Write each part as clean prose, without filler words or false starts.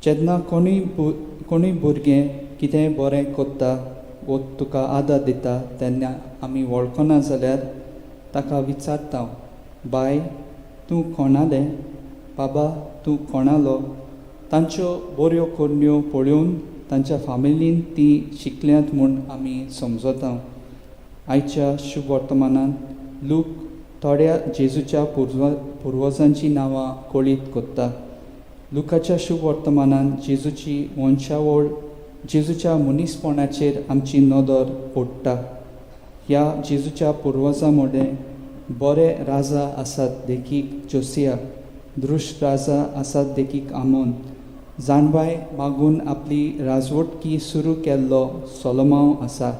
जेन्ना कोणूय कोणूय भुरगें कितेंय बरें कोत्ता वो तुका आदार दिता तेन्ना आमी वळखना जाल्यार ताका विचारता, बाय तूं कोणालें, बाबा तूं कोणालो. तांच्यो बऱ्यो करण्यो पळोवन तांच्या फामिलीन ती शिकल्यांत म्हूण आमी समजता. आयच्या शुभ वर्तमानांत लूक थोड्या जेजूच्या पुर्वजांचीं नांवां कळीत कोत्ता. लुकाच्या शुभ वर्तमानान जेजूची वंशावळ, जेजूच्या मनीसपणाचेर आमची नदर ओडटा. ह्या जेजूच्या पुर्वजां मदें बरे राजा आसात देखीक जोसिया, दृश्ट राजा आसात देखीक आमोन, जाणवाय मागून आपली राजवटकी सुरू केल्लो सोलोमांव आसा.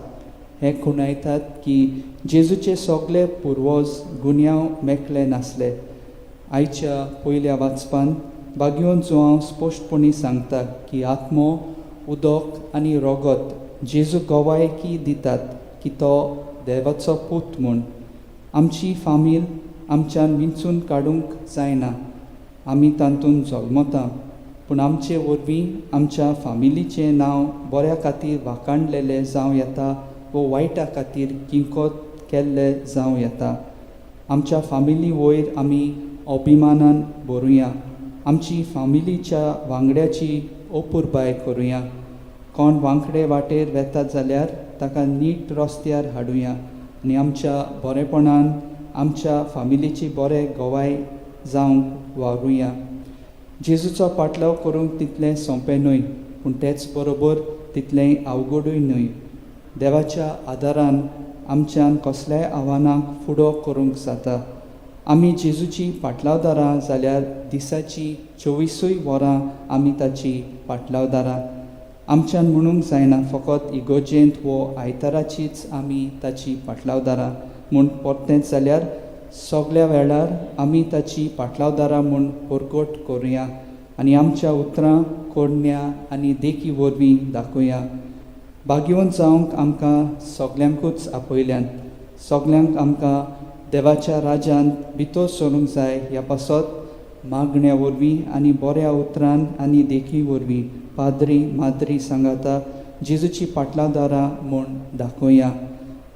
हे खुणायतात की जेजूचे सगळे पुर्वज गुन्यांव मेकळे नासले. आयच्या पयल्या वाचपान बागयोन जुआंव स्पश्टपणी सांगता की आत्मो, उदक आनी रोगत जेजू गवायकी दितात की तो देवाचो पूत म्हूण. आमची फामील आमच्यान विंचून काडूंक जायना, आमी तातूंत जल्मता, पूण आमचे वरवीं आमच्या फामिलीचें नांव बऱ्या खातीर वाखाणलेलें जावं येता वो वायटा खातीर किंकोत केल्लें जावं येता. आमच्या फामिली वयर आमी अभिमानान भरुया, आमची फामिलीच्या वांगड्याची अपुरबाय करुया. कोण वांकडे वाटेर वेतात जाल्यार ताका नीट रस्त्यार हाडुया आनी आमच्या बरेपणान आमच्या फामिलीची बरे गवाय जावंक वावरुया. जेजूचो पाटलाव करूंक तितलें सोंपें न्हय, पूण तेच बरोबर तितलेंय अवघडूय न्हय. देवाच्या आदारान आमच्यान कसल्याय आव्हानाक फुडो करूंक जाता. आमी जेजूची पाटलावदारां जाल्यार दिसाची 24 वरां आमी ताची पाटलावदारां. आमच्यान म्हणूंक जायना फकत इगोर्जेंत वो आयताराचीच आमी ताची पाटलावदारां म्हूण, परतेंच जाल्यार सगल्या वेळार आमी ताची पाटलावदारां म्हूण परगट करुया आनी आमच्या उतरां, करण्या आनी देखी वरवीं दाखोवया. भाग्यवंत जावंक आमकां सगल्यांकूच आपयल्यान. सगल्यांक आमकां देवाच्या राज्यांत भितर सरूंक जाय. ह्या पासत मागण्या वरवीं आनी बऱ्या उतरान आनी देखी वरवीं पाद्री माद्री सांगाता जेजूची पाटलावदारां म्हूण दाखोवया.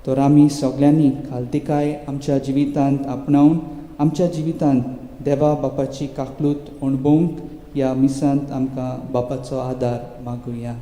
तर आमी सगल्यांनी खालतिकाय आमच्या जिवितांत आपणावन आमच्या जिवितांत देवा बापाची काकलूत अणभवंक ह्या मिसांत आमकां बापाचो आदार मागुया.